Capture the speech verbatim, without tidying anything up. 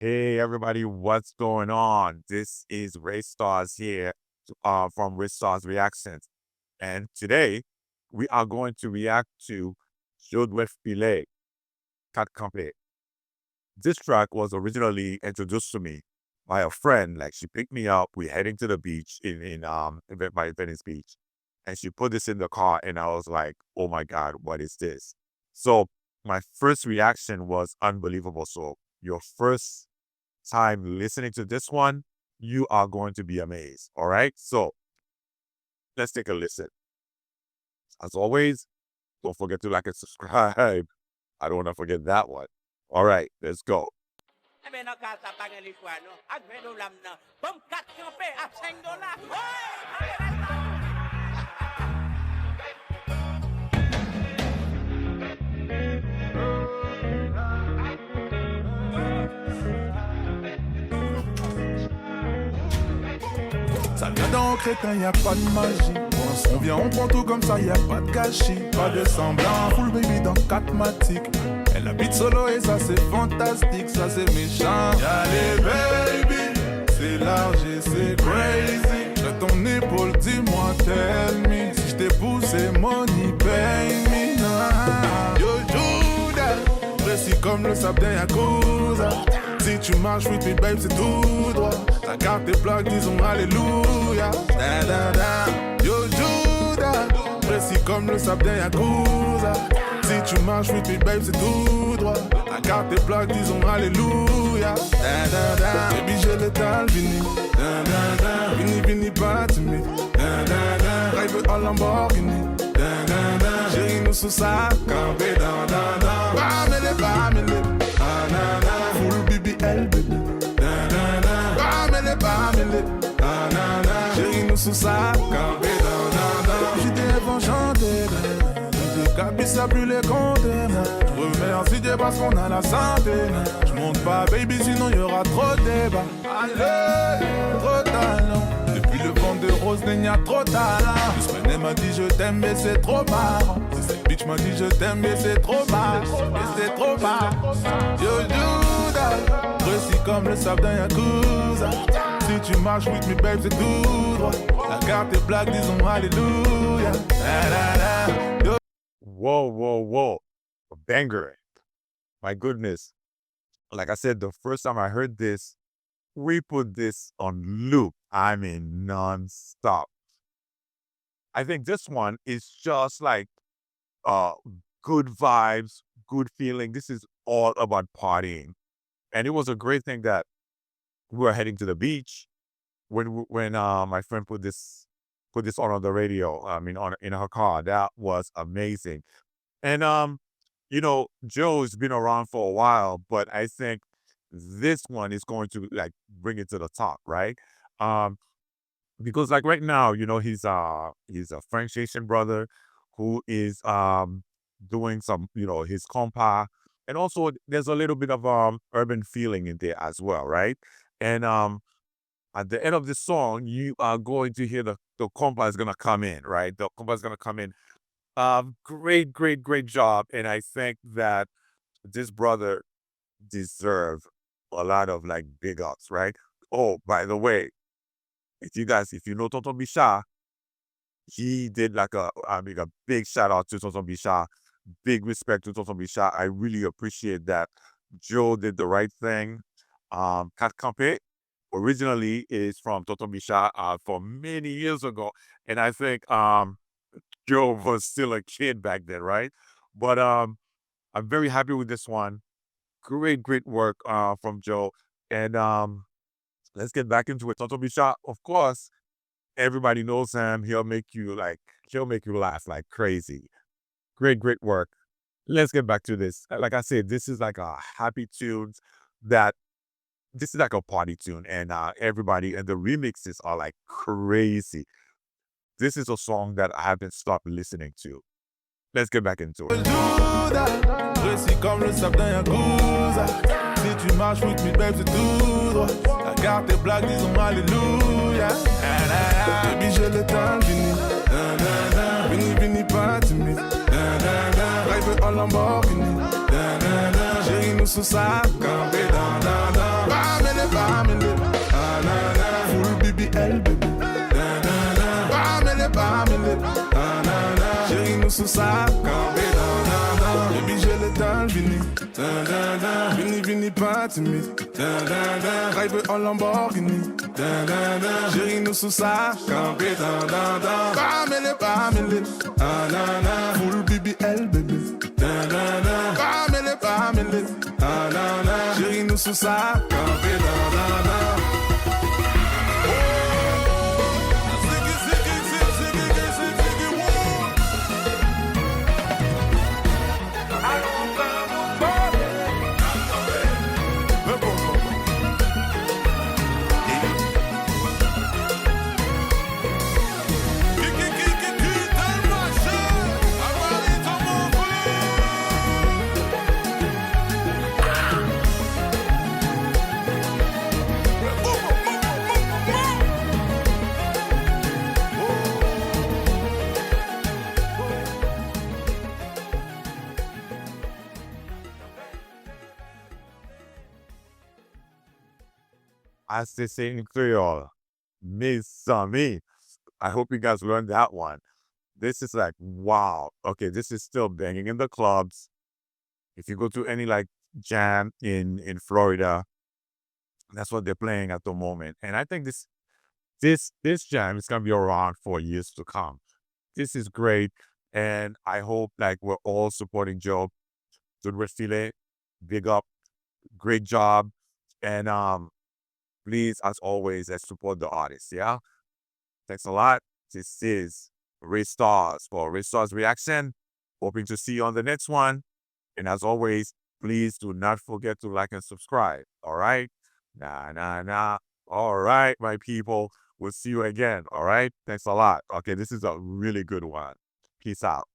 Hey everybody, what's going on? This is Ray Stars here uh, from Ray Stars Reactions. And today we are going to react to Jodwef Pillay, Kat Kanpe. This track was originally introduced to me by a friend. Like, she picked me up, we heading to the beach in, in um, Ve- by Venice Beach. And she put this in the car, and I was like, "Oh my God, what is this?" So my first reaction was unbelievable. So your first time listening to this one, you are going to be amazed. All right. So let's take a listen. As always, don't forget to like and subscribe. I don't want to forget that one. All right, let's go. Enben, nan ka sa, pa gen lechwa non. Ak ven dola m nan, ban m kat kanpe ak senk dola. Woy! Sa gadon kreten, y a pas de magie. On vient, on prend tout comme ça, y a pas de gâchis. Pas de semblant, full baby dans quatre matiques. Elle habite solo et ça c'est fantastique, ça c'est méchant. Allez baby, c'est large et c'est crazy. Je ton épaule, dis-moi, tell me. Si je t'ai poussé, money, pay me. Nah. Yo, Juda, précis comme le sable d'un yakuza. Si tu marches with me, babe, c'est tout droit. La carte est bloquée, disons alléluia. Da, da, da. Yo, Juda, précis comme le sable d'un yakuza. Si tu marches with me, babe, c'est tout droit. La carte est bloquée, disons alléluia. Da, da, da. Baby, j'ai le temps, vini. Da, da, da. Vini, vini, pas timide. Da, da, da. Drive en Lamborghini. Da, da, da. Chéri, nou sou sa, kanpe dan, dan, dan. Pa mele, pa mele. Ah, na, na. Full B B L, baby. Da, da, da. Pa mele, pa mele. Ah, na, na. Chéri, nou sou sa, kanpe dan, dan, dan. J'étais avant chanter. Je te cabise à plus les compter, moi. Je remercie Dieu parce qu'on a la santé. Je monte pas, baby, sinon y aura trop de débat. Allez, trop talent. Depuis le ventre de Rose, il y a trop talent. Miss Mane m'a dit je t'aime, mais c'est trop marrant. Si cette bitch m'a dit je t'aime, mais c'est trop marrant. Mais c'est trop marrant. Yo, Juda, précis comme le sable d'un yakuza. Si tu marches with me, babe, c'est tout droit. La carte est black, disons alléluia. La, la, la. Yo. Whoa, whoa, whoa. Banger. My goodness. Like I said, the first time I heard this, we put this on loop. I mean, non-stop. I think this one is just like uh good vibes, good feeling. This is all about partying. And it was a great thing that we were heading to the beach when when uh my friend put this put this on on the radio. I mean, on in her car. That was amazing. And um, you know, Joe's been around for a while, but I think this one is going to like bring it to the top, right? Um, because like right now, you know, he's uh he's a French Haitian brother who is um doing some, you know, his compa, and also there's a little bit of um urban feeling in there as well, right? And um at the end of the song, you are going to hear the the compa is gonna come in, right? The compa is gonna come in. Um, great, great, great job, and I think that this brother deserve a lot of like big ups, right? Oh, by the way, if you guys, if you know Tonton Bicha, he did like a, I mean, a big shout out to Tonton Bicha, big respect to Tonton Bicha. I really appreciate that. Joe did the right thing. Um, Kat Kanpe originally is from Tonton Bicha uh, for many years ago, and I think um, Joe was still a kid back then, right? But um, I'm very happy with this one. Great, great work uh, from Joe. And um, let's get back into it. Tonton Bicha, of course, everybody knows him. He'll make you like he'll make you laugh like crazy. Great, great work. Let's get back to this. Like I said, this is like a happy tune that this is like a party tune, and uh, everybody and the remixes are like crazy. This is a song that I haven't stopped listening to. Let's get back into it. Juda, précis comme le sable d'un yakuza. Si tu marches with me, babe, c'est tout droit. La carte est black, disons alléluia. Baby, j'ai le temps, vini. Da, da, da. Vini, vini, pas timide. Da, da, da. Drive en Lamborghini. Da, da, da. Chéri, nou sou sa, kanpe dan, dan, dan. Pa Sou sa, kanpe dan, dan, dan. Baby, je le tan, vini. Dan, dan, dan. Vini, vini, pa timid. Dan, dan, dan. Drive an Lamborghini. Dan, dan, dan. Cheri, nou sou sa, kanpe dan, dan, dan. Pa mele, pa mele. Ah, nan, nan. Full B B L, bebe. Dan, dan, dan. Pa mele, pa mele. Ah, nan, nan. Cheri, nou sou sa, kanpe dan, dan, dan. As they say in Creole, mezanmi. I hope you guys learned that one. This is like, wow. Okay, this is still banging in the clubs. If you go to any, like, jam in in Florida, that's what they're playing at the moment. And I think this this this jam is gonna be around for years to come. This is great, and I hope, like, we're all supporting Joe. Good with Filet, big up, great job, and um, please, as always, let's support the artists. Yeah, thanks a lot. This is Ray Stars for Ray Stars Reaction. Hoping to see you on the next one. And as always, please do not forget to like and subscribe. All right? Nah, nah, nah. All right, my people. We'll see you again. All right? Thanks a lot. Okay, this is a really good one. Peace out.